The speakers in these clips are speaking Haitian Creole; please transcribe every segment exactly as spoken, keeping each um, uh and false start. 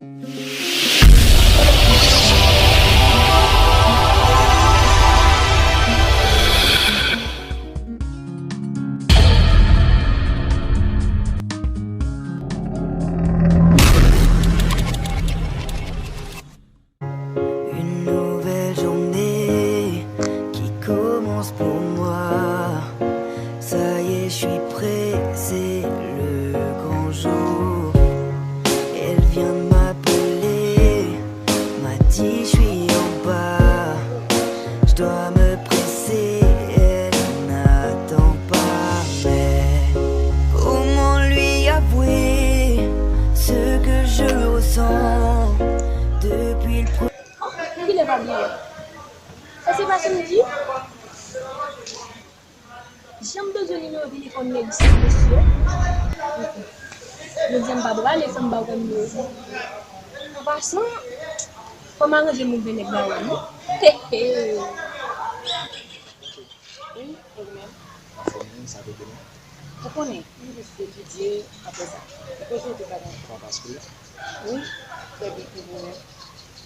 Une nouvelle journée qui commence pour moi. Ça y est, je suis prêt, c'est le grand jour. Elle vient de m'appeler, m'a dit, je suis en bas. Je dois me presser, elle n'attend pas. Mais comment lui avouer ce que je ressens depuis le premier... Kilè pa byen? Èske pa samdi? Jan m bezwen nimewo telefòn nèg sa, mesye. Jodi a m pa prale san m pa wè nimewo sa. An pasan, fò m aranje m ouvè nèg la wè nou. He, he. Wi, e ou menm? Anfòm wi, sa kote nou? Ou konnen, m jis etidye, apre sa. Ou poze tout bagay. Papa Spi? Wi, trè byen, e ou menm?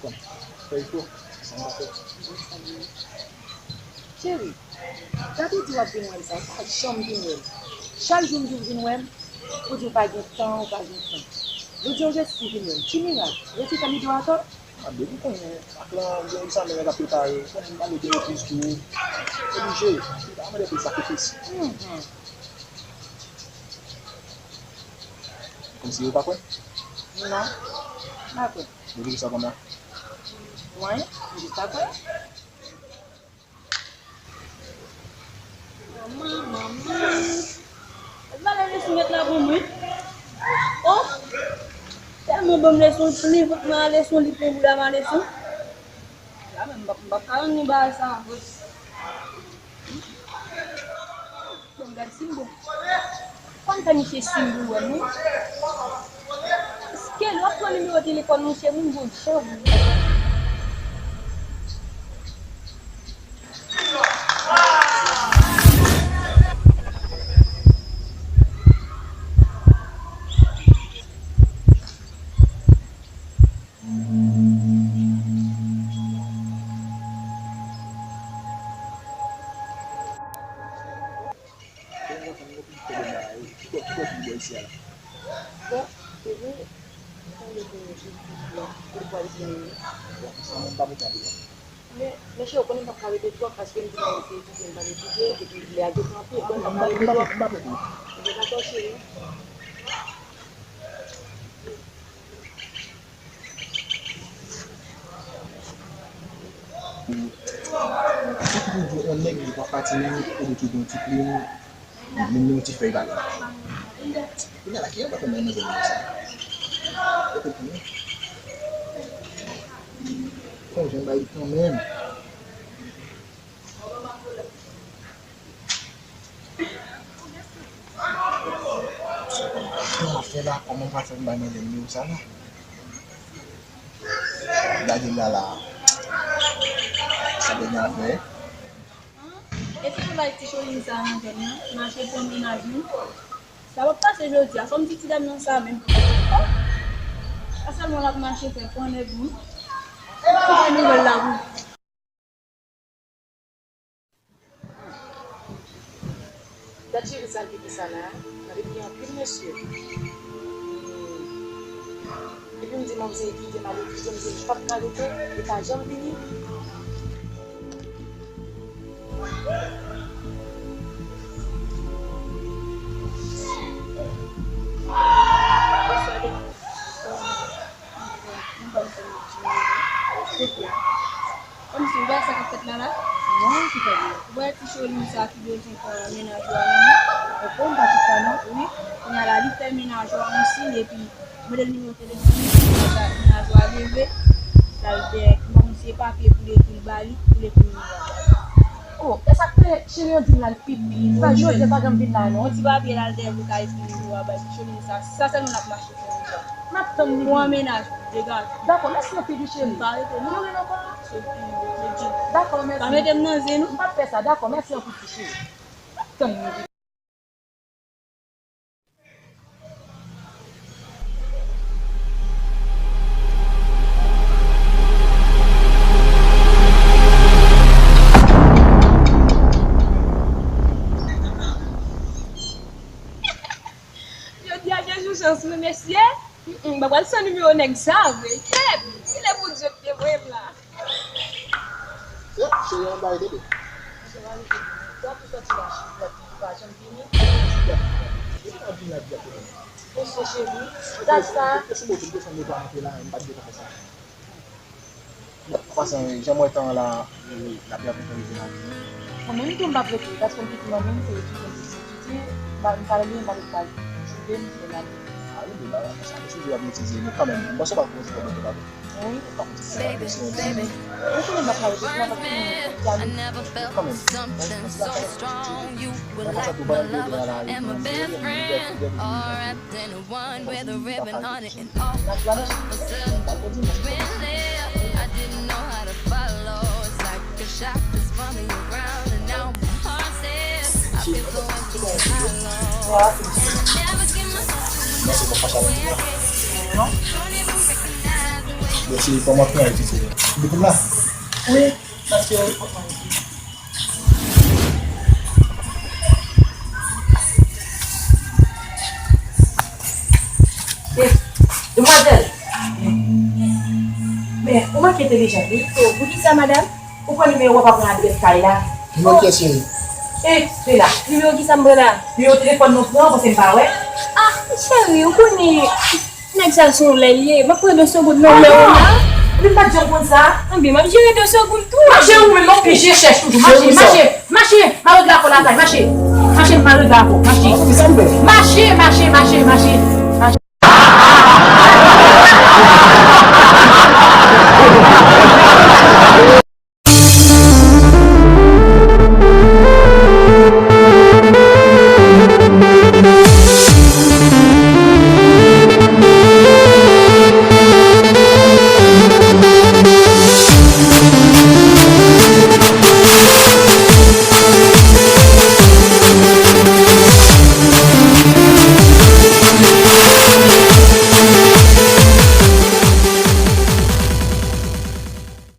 Kòman? Fèy fo? Sa m pa fè? Bon, sa byen. Cheri, gade w di w ap vin wè m sa, ou pa janm vin wè m. Chak jou m di w vin wè m, ou di w pa gen tan, ou pa gen tan. Jodi a w resi vin wè m. Ki mirak? Resi fè m ido atò? A, depi w konnen, ak lan gen egzamen nèg ap prepare, ou konnen m pale de legliz tou, oblije, m pa mande anpil sakrifis. Mhm. Kòmsi ou pa kwè? Non, m pa kwè. Depi kisa konn la? Mwen, m jis pa kwè. Manman, manman. Al ba leson mèt la pou mwen. Oh! Tèlman ban m leson, li fòk mwen al leson, li plen bouda m al leson. La menm, m p ap, m p ap ka rann li bagay sa. Bon, gad si m bon. Fò m fè misye siy pou l wè m, wi. Èske lè w ap pran nimewo telefòn misye, moun bon jan vre. Bon, mwen fanm yo plis pwoblèm la, yo. Ki bò, ki bò ki bò isi a la? Bon, se vre, mwen tande ke yo jis di pou, pou l pral vini. Bon, sa mwen pa pou tande, non. Men, men cheri, ou konnen m p ap ka rete twòp, paske m di mwen se etidye, m p ap etidye, epi lè a gentan anpil, bon, m p ap ka rete twòp. M p ap rete. Ebyen, dakò, cheri. Sa ki pou di yon nèg li pa pati menm, ou di ki gen yon ti plim, li menm yon ti fèy bagay. Kounye a la, ki jan w pa fè manmzèl yo sa? Ou konprann? Fè yon jan bay li kanmenm. Kòman fè la, kòman m pral fè m bay manzè nimewo sa la? Gade la la. Sa bèl afè. E si pou bay ti Cholin sa nan zòn nan, mache pran mennaj nou. Sa p ap pase jodi a, fò m di ti dam nan sa menm. Oh! Sa sèlman l ap mache fè pran nèg nou. Ki nouvèl la pou Gad cheri sa l kite sa la, nan depi gen anpil mesye. Epi m di manmzèl ki te mal etidye, m di l p ap ka rete, li pa janm vini. Kòmsi w wè sa k ap fèt la la? Non, ki fè l? Ou wè ti Cholin sa ki bezwen pran mennaj ou a nan men? Epi m pa tout sa non. Wi. Kounye a la, li fè mennaj ou a yon siy epi mande l nimewo telefòn li, mennaj ou a leve, l al dèyè, ki ban misye papye pou l ekri l ba li, pou l ekri nimewo a. Oh, e sa k fè cheri an di m l al pipi? Sa jodi a pa janm vin la non. Yon ti papye l al dèyè pou l ka ekri nimewo a bay ti Cholin sa. Sa sèlman l ap mache. M ap tann li. Pou anmennaj, degaje. Dakò, mèsi anpil wi cheri. Pa rete non. Ou rele ankò? Se, se Dye. Dakò, mèsi. Pa mete m nan zen non. M p ap fè sa, dakò, mèsi anpil ti cheri. M ap tann li. Mwen san nimewo nèg sa vre. Kèt! Kilè Bondye te voye m la? Cheri, anba e bebe. Sa pou soti la, cheri, pa janm vini. Mesye cheri, sa sa. An pasan, jan m wè tan an la, l ap byen kontan rive la. Mwen menm tou m p ap rete, paske m pitit mwen menm, se etidyan m pitit, m pa, m pa rele, m pa rete pa joure m, m ale. A wi, men bagay konsa, mesye yo ap etize, men kanmenm, m panse w pa konn ti pwoblèm yo pa. Wi. Ou konnen m ap pale de sa, paske m te ale. Kanmenm. Mesye, kòman pran etid yo? Depi la? Wi, paske Eh, demwazèl! Men, ou manke entèlijan, wi. Oh, poukisa, madanm? Ou pran nimewo a, pa pran adrès kay la. Nimewo kiyès, cheri? Eh, se la. Nimewo kisa m pran la? Nimewo telefòn nou pran, paske m pa wè. Ah, cheri, ou konnen, nèg sa se yon lè l ye. M ap pran de segonn nan men w la. Epi m pa t janm konn sa. Anben, m ap jere de segonn tou. Mache ou menm, non, pije chèch toujou. Mache, mache, mache. M a regle afè w lakay, mache. Mache, m a regle afè w, mache. Mache, mache, mache, mache.